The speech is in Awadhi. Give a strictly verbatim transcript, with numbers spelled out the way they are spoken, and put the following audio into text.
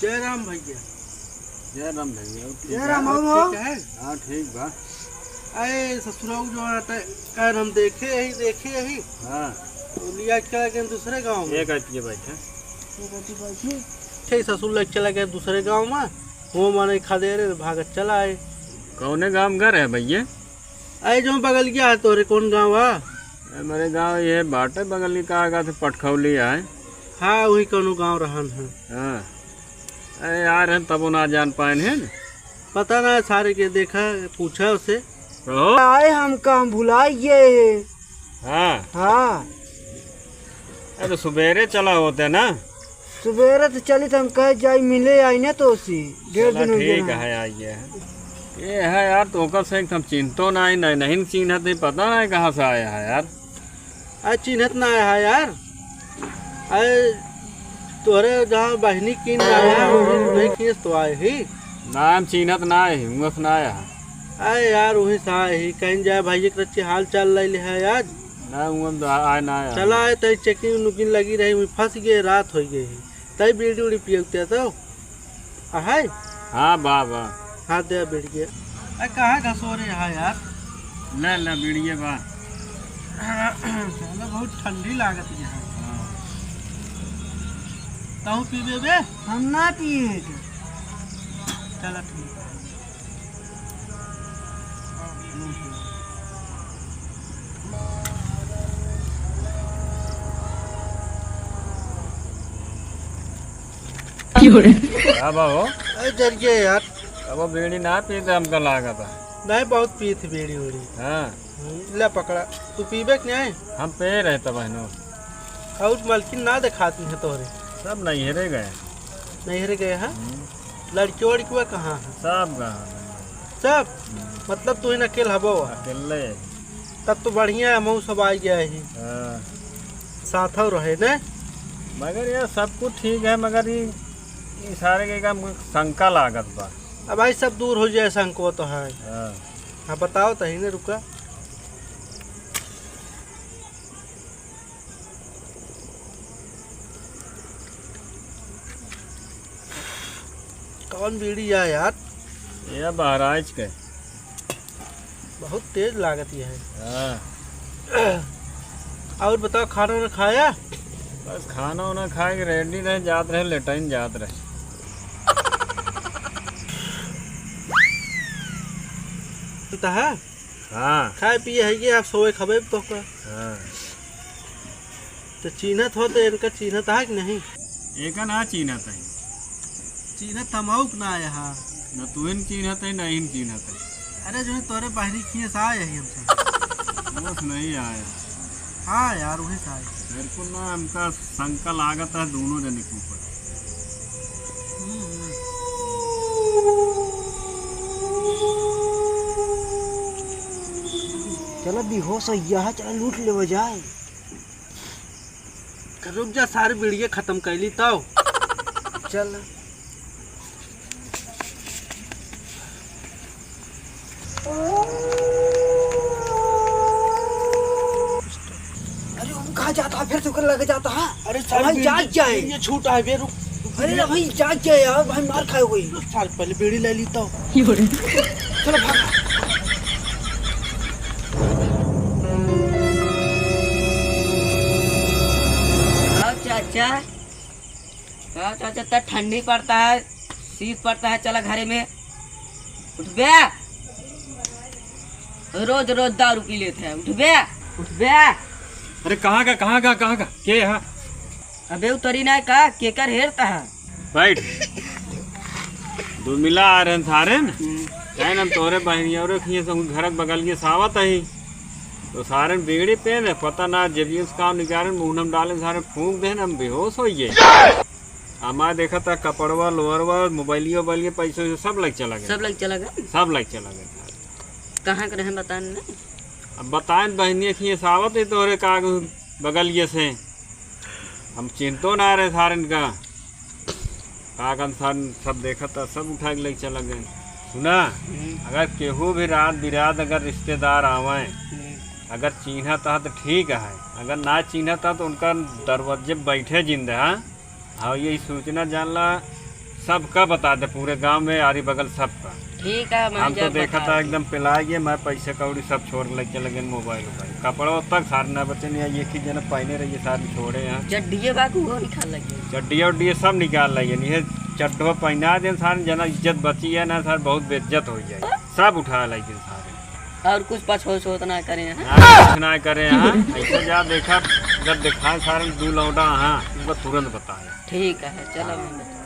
जय राम भैया। जय राम भैया, ठीक जय बा? राम, और हो? ठीक है? हाँ, ठीक बा। अरे ससुराऊ जो आटे, काल हम देखे यही, देखे यही। हाँ। तो लिया चला गए दूसरे गाँव में। एक आदमी बैठा। ठीक, ससुर लेके चला गए दूसरे गाँव में। वो माने खदेरे भागत चला आए। कौने गाँव घर है भैया? अरे जो बगलिया है तोरे, कौन गाँव है? ए, मेरे गाँव ये बाटे बगल की, का कहत है, पटखौली है। हाँ, वही कौनो गाँव रहन है। हाँ। अरे यार, हम तबो ना जान पाए हैं। पता ना, सारे के देखा, पूछा उसे। कहो। आए हम काम भुलाई गए हैं। हाँ। हाँ। अरे तो सुबेरे चला होते ना। सुबेरे तो चली तो हम कहे जाई मिले आई ना तो उसी। डेढ़ चला दिन हो गया ठीक ना। है, आइए। ये है यार, तो ओकर से हम चिन्हतो ना है, नहीं, नहीं चिन्हत, नहीं पता ना है कहाँ से आया है यार। आ चिन्हत ना है यार। अरे तोरे जहाँ बहिनी कीन आया है, वही, वही खींच तो आए ही। ना, हम चिन्हत ना है, हुआ से ना आया है। अरे यार, वही से आए ही, कहीं जाए भाई, एक रच्ची हाल चाल ले ले है यार। ना, हुआ तो आए ना आया। चला आए, तई checking उकिंग लगी रही, वहीं फंस गए, रात हो गई ही। तई बीड़ी उड़ी पियौते तो। आ, है? हाँ, बा, बा। हाँ, दे बीड़ी के। आ, कहाँ घसोरे है यार? ले, ले, बीड़िए बा। चलो, बहुत ठंडी लागत है। हाँ। तहूँ पीबे बे? हम ना पिए। चलो, ठीक है। का बा हो? अरे जरिए यार। अब वो बीड़ी ना पीते हमका लागत है। नहीं, बहुत पीत बीड़ी उड़ी। हाँ। हम्म, ले पकड़ा। तू पीबे कि नहीं? हम पे रहे तब है ना। और मलकिन ना दिखाती है तोरे। सब नैहरे गए। नैहरे गए हैं? हम्म। लड़की वड़की कहाँ है? सब गए। सब? हम्म। मतलब तू ही अकेल हबो? अकेले। तब तो बढ़िया है, हमहू सब आ गया ही। हाँ। साथ और रहे ने। मगर ये सब कुछ ठीक है, मगर ये, ये सारे के काम शंका लागत बा। अब भाई सब दूर हो जाए, शंको तो है। हाँ। हाँ, बताओ तो ही ने, रुका। कौन बीड़ी है यार? ये बहराइच के। बहुत तेज लागत है। हाँ। और बताओ, खाना वाना खाया? बस खाना वाना खा के ready रहे, जात रहे, लेटाइन जात रहे। तो है? हाँ। खाए पिए है ये, आप सोए खबे तो का? हाँ। तो चीन्हत हो तो इनका चीन्हत है कि नहीं? एका ना चीन्हत है। चीन्हत हम आउक ना आया हा। न तू इन चीन्हत है, न इन चीन्हत है। अरे जो है तोरे बहरी खीस आए है हमसे। बस नहीं आया। हाँ यार, वही से आए। बिल्कुल ना, हमका शंका लागत है दोनों जने के ऊपर। हम्म, हम्म। चला बेहोश हो गया है, चला लूट लेवा जाए। रुक जा, सारी बीड़िए खत्म कैली तब। चल। अरे, वो कहाँ जाता है? फिर से ओकर लगे जाता है। अरे, सारी भाई, बीड़ी जाग जाए। ये छूटा है बे, रुक। अरे, भाई, जाग जाए यार, भाई, मार खाए कोई। साल पहले बीड़ी ले ली तो। चलो, भाग। अब चाचा, हाँ, चाचा, इतना ठंडी पड़ता है, शीत पड़ता है, चला घरे में। उठबे। रोज रोज दारू पी लेते हैं, उठबे, उठबे। अरे कहाँ का, कहाँ का, कहाँ का? के यहाँ? अबे उतरी ना का, केकर हेरता है? बैठ। दो मिला आ रहे हैं सारे न। हम्म। कहे ना हम तोरे बहनिया और रखिए सब घर के बगल के सावत है। तो सारे बीड़ी पे ने, पता ना जेबियों से काम निकाले, मुंह में डाले, सारे फूंक दे, हम बेहोश हो गए। हमारे देखा था कपड़वा, लोअरवा, मोबाइलिया, वोबाइलिया, पैसे वैसे सब लग चला गया। सब लग चला गया? सब लग चला गया। कहाँ के रहे बतान ने? अब बताएं बहनिया खिए सावत है तोरे का बगलिए से। हम चिंतो ना रहे सारन का। का कन सारन सब देखा था, सब उठा के ले चला गए। सुना, हम्म। अगर केहू भी रात बिरात अगर रिश्तेदार आवे, हम्म। अगर चीन्हत है तो ठीक है, अगर ना चीन्हत है तो उनका दरवाजे बैठे जिंदा, हाँ? हाँ, यही सूचना जान ला, सबका बता दे, पूरे गांव में, आरी बगल सबका। ठीक है, हम तो देखा था एकदम पिला गए, मैं पैसे कौड़ी सब छोड़ लेके लगे मोबाइल वोबाइल, कपड़ा तक सारे ना बचे नहीं, एक ही जना पहने रहिए, सारे छोड़े हैं। चड्डिए बा, वो निकाल लगे। चड्डिया उड्डिया सब निकाल लगे, ये चड्ढो पहना दे सारे, जना इज्जत बची है ना सारे, बहुत बेइज्जत हो जाए, सब उठा लगे सारे। और कुछ पछोछ होत ना करे हैं। ना, कुछ ना करे हैं, ऐसे जा देखा, जब दिखाए सारे दू लौंडा, हाँ, उनको तुरंत बताए। ठीक है, चलो। हाँ।